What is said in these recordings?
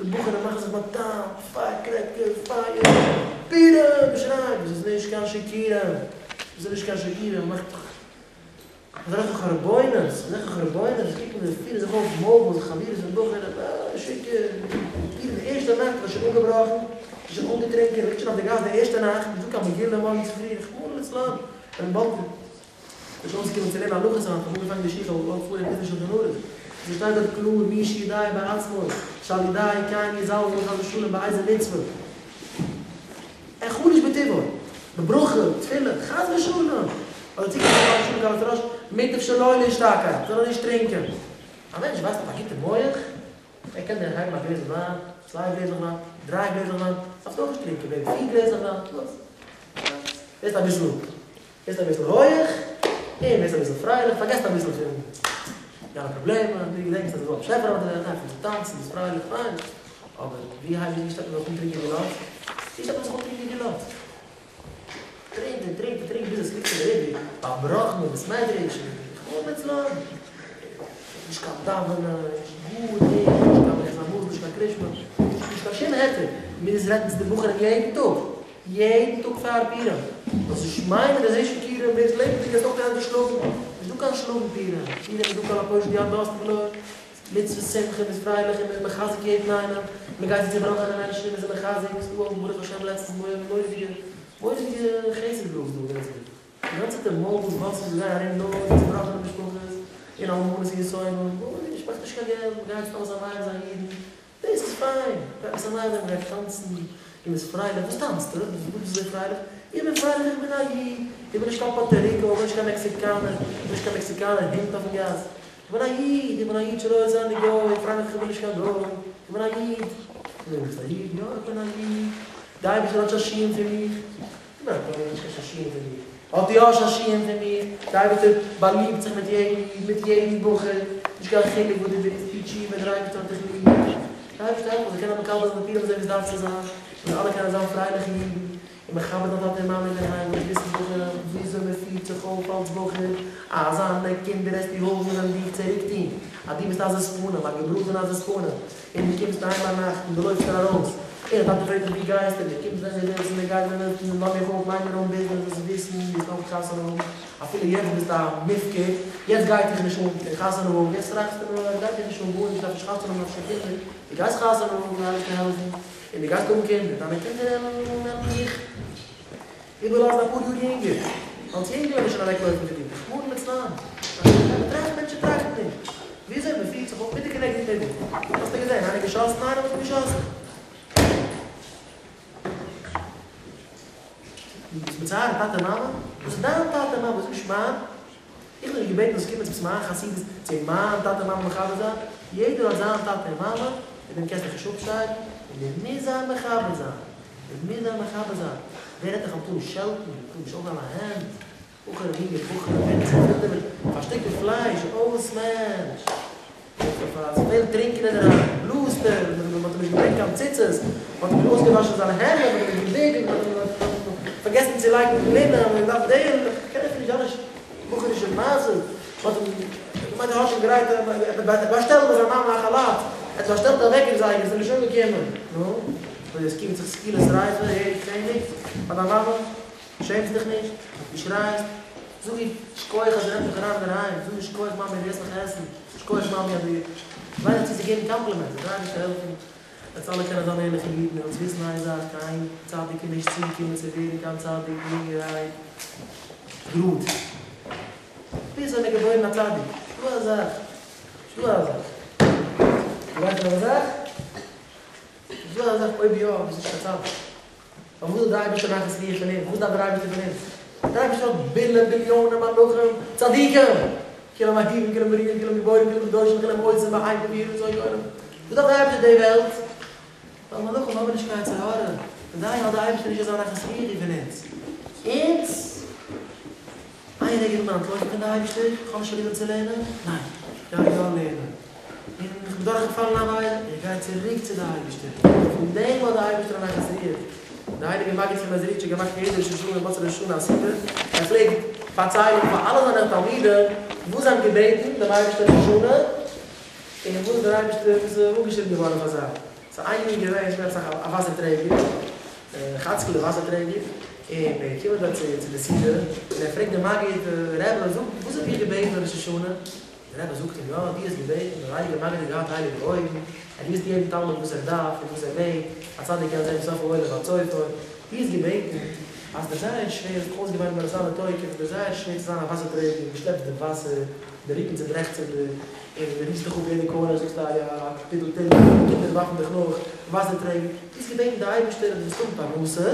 די בחורים מאכן זיך באטאן, פייערקרעקער, פייער, פורים, מ'שרייט, דאס איז נישט קיין שיכורים, דאס איז נישט קיין שיכורים, מ'מאכט דאך אזעלכע חורבנות, אזעלכע חורבנות, עס קוקט מען זיי פירן זיך אויף מויל, חבורות פון בחורים, אה, שיכור, פורים די ערשטע נאכט איז שוין אנגעבראכן, איז שוין אנגעטרינקען, ליגט שוין אויף די גאס די ערשטע נאכט, נישטא קיין מגילה מארגן צופרי, רחמנא לצלן, און באלד איז אויסגעקומען צו לערנען הלכות היינט, כ'האב אנגעפאנגען די שיעור, כ'האב געוואלט פארן ביזן שולחן ערוך, עס שטייט דארט קלאר מי שיודע בעצמו שעל ידי כן יזלזל חס ושלום באיזה מצוה, ער חלש בטבעו, בברכה, תפילה, חס ושלום, אדער צוקומען צו חס ושלום קלות ראש, מוטב שלא להשתכר, זאל ער נישט טרינקען. א מענטש ווייסט האט א גוטע מח, ער קען דערהייבן א גלעזל וויין, צוויי גלעזלעך וויין, דריי גלעזלעך וויין, דארפסט אויך נישט טרינקען, בעיבי, פיר גלעזלעך וויין, וואס? ווערסט אביסל, ווערסט אביסל הויעך, און ווערסט אביסל פרייליך, פארגעסט אביסל פון דיינע פראבלעמען, דו געדענקסט אז עס איז דא א באשעפער אויף די וועלט, הייבסט אן צו טאנצן, ביסט פרייליך, פיין, אבער ווי הייבט ווי שטעלט מען זיך אן טרינקען געלאזט? ווי שטעלט מען זיך אן טרינקען געלאזט? טרינקט און טרינקט און טרינקט ביז עס ליגט שוין אריבער ביים בראכן אין בית מדרש, רחמנא לצלן, נישט קיין דאווענען, נישט גארנישט, נישט קיין ברכת המזון, נישט קיין קרישמע, נישט קיין שום היתר, מ'מוז רעדן צו די בחורים יעדן טאג, יעדן טאג פאר פורים, זאלסט נישט מיינען אז ערשט פורים ווערסט לעבעדיג גייסט אויפהערן צו שלאגן, נישט דא קיין שלאגן פורים, פורים איז דא כל הפושט יד נותנין לו, מצוה שמחה, מ'איז פרייליך און מ'איז מחזק יעדן איינעם, מ'גייט צו צובראכענע מענטשן און מ'איז זיי מחזק, ס'איז דא אויך ברוך השם לעצטנס מורא'דיגע מורא'דיגע חסד גרופס דא אין וויליאמסבורג, די גאנצע די מאביל באסעס וואס גייען ארום נאר צו צובראכענע משפחות און אלמנות און יתומים, גארנישט, מאכט נישט קיין געלט, מ'גייט סתם משמח זיין אידן, דאס איז פיין, מ'גייט משמח זיין, מ'גייט טאנצן און מ'איז פרייליך, וואס טאנצטו? וואס ביסטו אזוי פרייליך? איך בין פרייליך איך בין א איד, איך בין נישט קיין פארטא ריקא, איך בין נישט קיין מעקסיקאנער, איך בין נישט קיין מעקסיקאנער הונט אויפן גאס, איך בין א איד, איך בין א איד שלא עשני גוי, איך פריי מיך איך בין נישט קיין גוי, איך בין א איד. נו, ביסט א איד? יא, איך בין א איד. די אייבערשטער האט שעשועים פון מיך. איך בין א גוי, האט נישט קיין שעשועים פון מיך. האט יא שעשועים פון מיך. די אייבערשטער באליבט זיך מיט יעדן איד, מיט יעדן בחור, נישט קיין חילוק וואס דו ביסט, טו תשובה, דער אייבערשטער האט דיך ליב. דער אייבערשטער העלפט מ'זאל קענען מקבל זיין די פורים אזוי ווי עס דארף צו זיין, און אלע קענען זיין פרייליכע אידן. און מכבד זיין טאטע און מאמע אינדערהיים און וויסן בחורים וויאזוי מען פירט זיך אויף אלס בחור, אז זיינע קינדער עסטו האבן וועלן דיך צוריק טון, אז דו ביסט א עזות פנים, א געבראטענע עזות פנים, און דו קומסט אהיים ביינאכט און דו לויפסט ארויס, און א טאטע פרעגט דיך ווי גייסטו, דו קומסט ווען דו ווילסט און דו גייסט ווען דו ווילסט און לאז מיך אפ מיין מיר אן ביזנעס, זאלסט וויסן דו וועסט אויך חתונה האבן, אפילו יעצט ביסטו א מופקר, יעצט גייט דיך נישט אן קיין חתונה האבן, יעצט טראכסטו נאר עס גייט דיך נישט אן גארנישט, דארף נישט חתונה האבן, דארף נישט קיין קינדער, דו גייסט חתונה האבן, דער אייבערשטער העלפן. און דו גייסט האבן קינדער, דיינע קינדער וועלן דיך איבערלאזן אפאר יאר יונגער, אלס יונגל וועלן שוין אוועקלויפן פון דיר, רחמנא לצלן, מ'טראכט, מענטשן טראכטן נישט וויאזוי מ'פירט זיך אויף מידה כנגד מידה, האסטו געזען איינער געשאסן איינעם האט מען געשאסן. דו ביסט מצער טאטע מאמע? וואס איז דיין טאטע מאמע? וואס איז נישט מיין? איך האב נישט געבעטן זאלסט קומען צו מיין חסידות צו מיין טאטע מאמע מכבד זיין, יעדער האט זיין טאטע און מאמע, און דעם קענסט דיך נישט אפשיידן, און דו מוזט זיי מכבד זיין, דו מוזט זיי מכבד זיין, ווער רעדט נאך אז מ'טאר נישט שעלטן, מ'טאר נישט אויפהייבן א הענט, בחורים יונגע בחורים ווערן צעווילדעוועט פאר שטיקל פלייש, אויס מענטש. ס'פעלט טרינקען אינדערהיים, בלאזט ער, מ'האט אים נישט געברענגט קיין ציצית, מ'האט אים אויסגעוואשן זיין העמד, מ'האט אים נישט געביגלט, מ'האט אים פארגעסן צו לייגן לינען, מ'האט געדארפט דעם, כ'קען אפילו נישט אלע בחור'ישע מעשות, מ'האט אים געמיינט ער האט שוין גרייט, ער האט באשטעלט ביי זיין מאמע א כאלאט, ער האט באשטעלט א וועקער זייגער, ס'איז נישט אנגעקומען, נו, און עס קומט זיך סקילה שריפה, הער איך חנק, ביי דיין מאמע, שעמסט דיך נישט? דו שרייסט? זאג איר שכוח אז זי נעמט מיך אריין אינדערהיים, זאג איר שכוח מאמי דו עסט מיך עסן, שכוח מאמי אז דו ווייסט צו צו געבן קאמפלימענטס, דער אייבערשטער העלפן וועטס אלע קענען זיין ערליכע אידן און זאלטס וויסן איין זאך, קיין צדיק איז נישט צוגעקומען צו ווערן קיין צדיק יונגערהייט גראד, ביז ווען מען איז געבוירן א צדיק, נישטא אזא זאך, נישטא אזא זאך, דו ווייסט פון אזא זאך? נישטא אזא זאך, אויב יא ביסטו נישט קיין צדיק. פארוואס זאל דער אייבערשטער נחת רוח פון אונז? וואס דארף דער אייבערשטער פון אונז? דער אייבערשטער האט ביליאן ביליאנען מלאכים צדיקים! כולם אהובים כולם ברורים כולם גיבורים כולם קדושים כולם עושים בהמה ויראה כולם. וואס דארף דער אייבערשטער די וועלט? ווייל מלאכים האבן נישט קיין יצר הרע, פון זיי האט דער אייבערשטער נישט אזא נחת רוח ווי פון אונז. אונז? איין רגע וויל מען אנטלויפן פון די אייבערשטער, איך האב נישט קיין ליבע צו לערנען, ניין, איך גיי יא לערנען, און איך בין דורכגעפאלן א עבירה, איך גיי צוריק צו די אייבערשטער, פון דעם האט די אייבערשטער א נחת רוח, די הייליגע מגיד פון מעזריטש האט געמאכט יעדע ראש השנה מוצאי ראש השנה א סעודה, ער פלעגט פארציילן פאר אלע זיינע תלמידים וואס זיי האבן געבעטן דעם אייבערשטער ראש השנה, און וואס דער אייבערשטער וואס איז אפגעשריבן געווארן פאר זיי. ס'איז איין איד געווען, ס'איז געווען אסאך א וואסער טרעגער, חאצקל דער וואסער טרעגער, און ער קומט דארט צו די סעודה, און ער פרעגט דעם מגיד, רבי, זאג, וואס האב איך געבעטן ראש השנה? דער רבי זאגט אים, יא, דו האסט געבעטן, דער הייליגער מגיד האט געהאט הייליגע אויגן, ער האט געוואוסט יעדן תלמיד וואס ער דארף און וואס ער בעט, א צדיק קען זען מסוף העולם ועד סופו, דו האסט געבעטן אז ס'איז דיר זייער שווער, האסט זיך אויסגעוויינט ונתנה תוקף, ס'איז דיר זייער שווער צו זיין א וואסער טרעגער, דו שלעפסט די וואסער, די רוקן צוברעכט זיך דיר, און דו רוסט דיך אפ יעדע קארנער זאגסטו א קאפיטל תהלים, די קינדער ווארפן דיך נאך, וואסער טרעגער, דו האסט געבעטן די אייבערשטער אז דו זאלסט האבן פרנסה,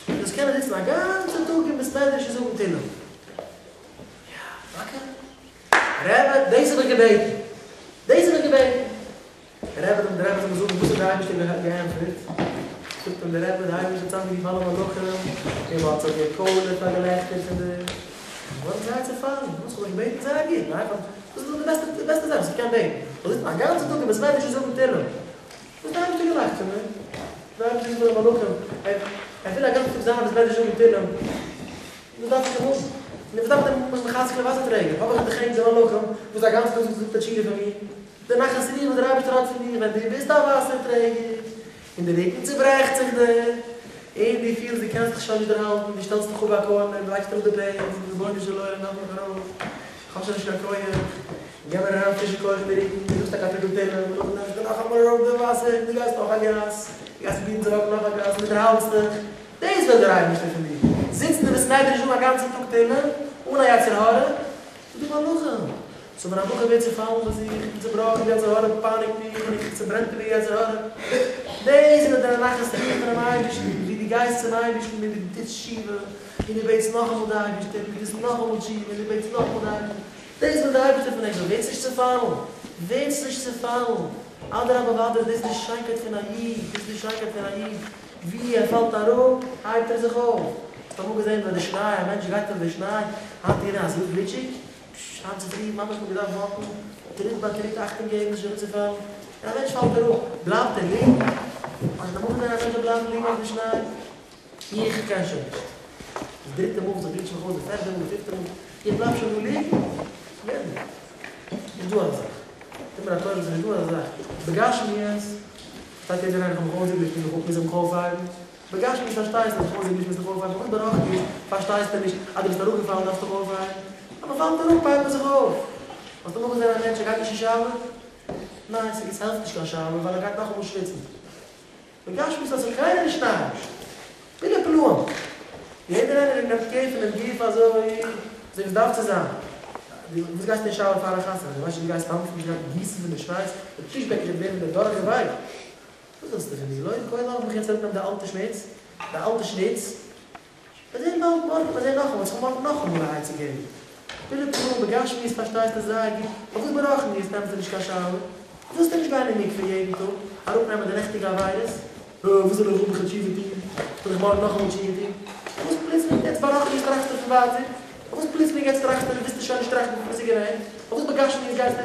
און זאלסט קענען זיצן א גאנצע טאג אין בית מדרש און זאגן תהלים. יא, טאקע? רבי, דאס האב איך געבעטן! דאס האב איך געבעטן! דער רבי, דער רבי זאל מיר זאגן וואס האט דער אייבערשטער געענטפערט? זאגט אים דער רבי, דער אייבערשטער האט צוזאמגערופן אלע מלאכים, און מען האט זיך געקוילערט פאר געלעכטער פון דיר, און געווארן זייער צעפאלן, וואס איך האב דיך געבעטן זייער גוט, ניין? דאס איז דאך די בעסטע, די בעסטע זאך וואס איך קען בעטן, זאל זיצן א גאנצן טאג אין בית מדרש און זאגן תהלים, וואס דער אייבערשטער געלאכט פון מיר? דער אייבערשטער זאגט פאר די מלאכים, ער וויל א גאנצן טאג זיין אין בית מדרש זאגן תהלים, וואס דארף איך אים האבן? און וואס דארף דער חאצקל וואסער טרעגער? האב איך דאך ענק די מלאכים וואס א גאנצן טאג זאגט א תשובה פאר מיר. די נחת רוח וואס דער אייבערשטער האט פון דיר ווען דו ביסט א וואסער טרעגער, און די רוקן צוברעכט זיך דיר, און דו פילסט דו קענסט דיך שוין נישט דערהאלטן, דו שטעלסט דיך אפ ביי א קארנער און לייגסט אראפ די פענס, רבונו של עולם נעם מיך ארויס, איך האב שוין נישט קיין כח, געב מיר אריין פרישע כח אין די רוקן, דו זאגסט א קאפיטל תהלים, און נאכדעם נעמסטו נאכאמאל אראפ די וואסער און דו גייסט נאך א גאס, דו גייסט פרובירן צו וואקן נאך א גאס און דו דערהאלטסט דיך, דאס וויל דער אייבערשטער פון דיר, זיצן אין בית מדרש זאגן א גאנצן טאג תהלים, אן א יצר הרע, ס'איז דא מלאכים. סאו ווען א בחור ווערט צעפאלן פון זיך, איך בין צעבראכן, די יצר הרע פייניגט מיך און איך צעברענט מיר די יצר הרע, דאס איז די נחת רוח פונעם אייבערשטן, ווי דו גייסט צום אייבערשטן און דו טוסט תשובה, און דו בעטסט נאכאמאל די אייבערשטער, און דו טוסט נאכאמאל תשובה און דו בעטסט נאכאמאל די אייבערשטער, דאס וויל די אייבערשטער פון ענק, סאו ווערטס נישט צעפאלן, ווערטס נישט צעפאלן, אדרבה ואדרבה דאס איז די שיינקייט פון א איד, דאס איז די שיינקייט פון א איד, ווי ער פאלט אראפ הייבט ער זיך אויף. האסט אמאל געזען ביי די שניי א מענטש גייט אויף די שניי, היינט איז געווען אזוי גליטשיג, פששש היינט צופרי ממש מ'האט געדארפט וואקן טריט ביי טריט אכטונג געבן נישט אראפצופאלן, און א מענטש פאלט אראפ, בלייבט ער ליגן? האסט אמאל געזען א מענטש זאל בלייבן ליגן אויף די שניי? איך קען שוין נישט. די דריטע מאל וואס איך גליטש מיך אויס, די פערטע מאל, די פיפטע מאל, איך בלייב שוין דא ליגן? גענדיגט. נישט דא אזא זאך. טו מיר א טובה, ס'איז נישט דא אזא זאך. בגשמיות שטייט יעדער איינער איך האב מיך אויסגעגליטשט מוז איך מוז איך מיך אויפהייבן. בגשמיות פארשטייסטו אז איך האב אויסגעגליטשט מוז איך אויפהייבן, פארוואס ברוחניות פארשטייסטו נישט אז דו ביסט אראפגעפאלן דארפסט דיך אויפהייבן? אז מען פאלט אראפ הייבט מען זיך אויף. האסט אמאל געזען א מענטש ער גייט נישט אין שאווער? ניין, ס'העלפט נישט קיין שאווער ווייל ער גייט נאכאמאל שוויצן. בגשמיות האט זיך קיינער נישט נאריש. פלאי פלאים. יעדער איינער נעמט קעיר פונעם גוף אזוי אזוי ווי עס דארף צו זיין. וואס גייסטו אין שאווער פאר א חתונה? דו ווייסט נישט ווי דו גייסט טאנצן, דו גייסט גיסן פון די שווייס, די טיש בעקער וועט ווערן דיר דורכגעווייקט. וואס ווילסטו פון מיר? לויט קודם לאמיך יעצט אראפנעמען די אלטע שמוץ, די אלטע שוויץ, מיר זעהן באלד מארגן, מיר זעהן נאכאמאל, איך האב מארגן נאכאמאל א עצה געבן. פלאי פלאים בגשמיות פארשטייסטו זייער גוט, פארוואס ברוחניות נעמסטו נישט קיין שאוער? פארוואס זאלסטו נישט גיין אין מקווה יעדן טאג, אראפנעמען די נעכטיגע עבירות? אה, וואס זאל איך האבן תשובה טון? זאל איך מארגן נאכאמאל תשובה טון? פארוואס פלוצלינג יעצט ברוחניות טראכסטו פון ווייטער? פארוואס פלוצלינג יעצט טראכסטו און ווילסטו שוין נישט טראכטן פון וואס איז געווען? פארוואס בגשמיות גייסטו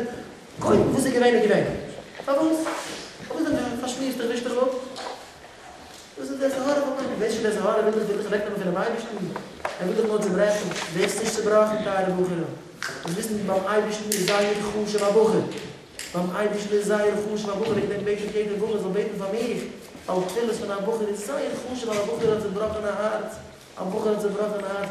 קודם וואס איז געווען איז געווען. פארוואס? פארוואס דען פארשמירסט דיך ווישט דיך אפ? וואס איז דער יצר הרע פון מיין? ווער איז דער יצר הרע וויל דיך וויל דיך אוועקנעמען פונעם אייבערשטן, ער וויל דיך נאר צוברעכן, ווערסט נישט צובראכן טייערע בחורים, זאלסט וויסן ביים אייבערשטן איז זייער חשוב א בחור, ביים אייבערשטן איז זייער חשוב א בחור, וועגן דעם בעט איך יעדער בחור זאל בעטן פאר מיך, ווייל תפילות פון א בחור איז זייער חשוב, ווייל א בחור האט צובראכענע הארץ, א בחור האט צובראכענע הארץ,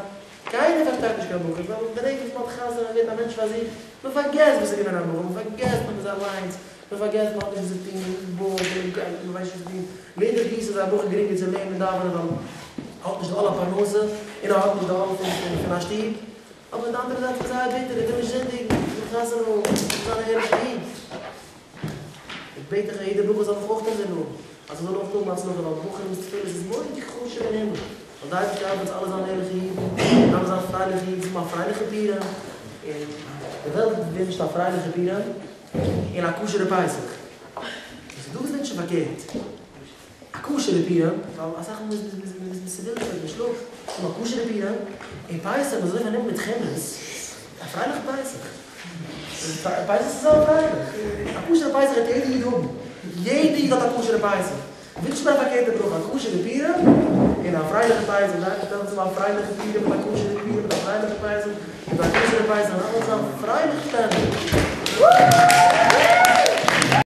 קיינער פארשטייט נישט קיין בחור, ווייל די רגע וואס מען האט חתונה און ווערט א מענטש פאר זיך, מען פארגעסט וואס איז געווען א בחור, מען פארגעסט מען איז אליינס, מען פארגעסט מען האט נישט וואס צו טון, מען איז בארד, מען גייט, מען ווייסט נישט וואס צו טון, לאידך גיסא איז א בחור גרינגער צו לערנען און דאווענען ווייל ער האט נישט די עול הפרנסה און ער האט נישט די עול פון א שטוב, אבער די אנדערע זייט איז זייער ביטער, ער וויל נישט זינדיגן, ער וויל חתונה האבן, ער וויל זיין א ערליכע איד. איך בעט דיך אז יעדער בחור זאל מיך אויך אינזין האבן, אז איך זאל אויך האבן הצלחה, ווייל בחורים'ס תפילות איז מורא'דיג חשוב אין הימל, ווייל די אייבערשטער האלט אונז אלע זיין ערליכע אידן, און אלע זיין פרייליכע אידן, זאל האבן א פרייליכע פורים, און די וועלט ווינטשט א פרייליכע פורים, און א כשר'ע פסח. און ס'איז דא וואס ווינטשן פארקערט, א כשר'ע פורים, ווייל אסאך מאל איז מען צעווילדעוועט, מען שלאפט, זאל האבן א כשר'ע פורים, און פסח, מ'איז אזוי פארנומען מיט חומרות, א פרייליכע פסח. פסח איז זייער פרייליך. א כשר'ע פסח וועט יעדער איד האבן. יעדער איד האט א כשר'ע פסח. ווינטשט מען א פארקערטע ברכה, א כשר'ע פורים און א פרייליכע פסח. די אייבערשטער זאל אונז האבן א פרייליכע פורים מיט א כשר'ע פורים מיט א פרייליכע פסח, מיט א כשר'ע פסח און אלע זאלן זיין פרייליך שטענדיג.